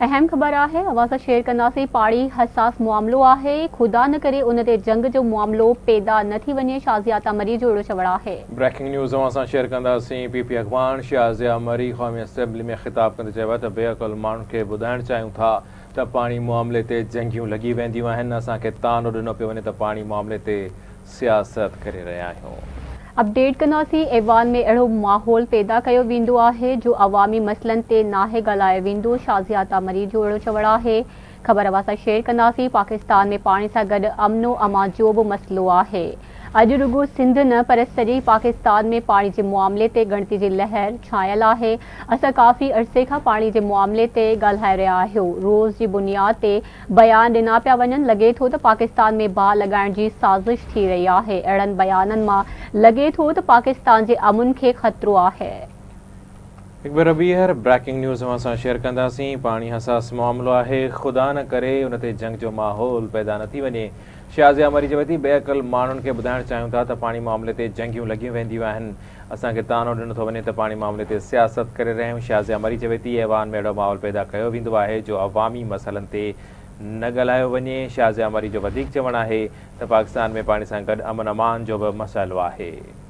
اهم خبر آهي اوهان سان شيئر ڪنداسين پاڻي حساس معاملو آهي خدا نه ڪري ان تي جنگ جو معاملو پيدا نه ٿي وڃي شازيه عطا مري جو اهڙو چوڻ آهي. بريڪنگ نيوز اوهان سان شيئر ڪنداسين پي پي اڳواڻ شازيه مري قومي اسيمبلي ۾ خطاب ڪندي چيو آهي ته بي عقل ماڻهن کي ٻڌائڻ چاهيون ٿا ته پاڻي معاملي تي جنگيون لڳي وينديون آهن اسان کي طعنو ڏنو پيو وڃي ته پاڻي معاملي تي سياست ڪري رهيا آهيون. اپڊيٽ ڪنداسين ايوان ۾ اهڙو ماحول پيدا ڪيو ويندو آهي جو عوامي مسئلن تي ناهي ڳالهايو ويندو شازيه عطا مري جو اهڙو چوڻ آهي خبر اوهان سان شيئر ڪنداسين پاڪستان ۾ پاڻي سان گڏ امن و امان جو به مسئلو آهي اڄ رڳو سنڌ نه پر سڄي پاڪستان ۾ پاڻي جي معاملي تي ڳڻتي جي لهر ڇانيل آهي اسان ڪافي عرصي کان پاڻي جي معاملي تي ڳالهائي رهيا آهيون روز جي بنياد تي بيان ڏنا پيا وڃن، لڳي ٿو ته پاڪستان ۾ باهه لڳائڻ جي سازش ٿي رهي آهي، اهڙن بيانن مان لڳي ٿو ته پاڪستان جي امن کي خطرو آهي. هڪ ڀيرو ٻيهر بريڪنگ نيوز اوهان سان شيئر ڪنداسين، پاڻي حساس معاملو آهي، خدا نه ڪري ان تي جنگ جو ماحول پيدا نه ٿي وڃي، شازيه مري چوي ٿي بي عقل ماڻهن کي ٻڌائڻ چاهيون ٿا ته پاڻي معاملي تي جنگيون لڳيون وينديون آهن، اسان کي طعنو ڏنو ٿو وڃي ته پاڻي معاملي تي سياست ڪري رهيا آهيون، شازيه مري چوي ٿي ايوان ۾ اهڙو ماحول پيدا ڪيو ويندو آهي جو عوامي مسئلن تي نه ڳالهايو وڃي، شازيه مري جو وڌيڪ چوڻ آهي ته پاڪستان ۾ پاڻي سان گڏ امن امان جو به مسئلو آهي.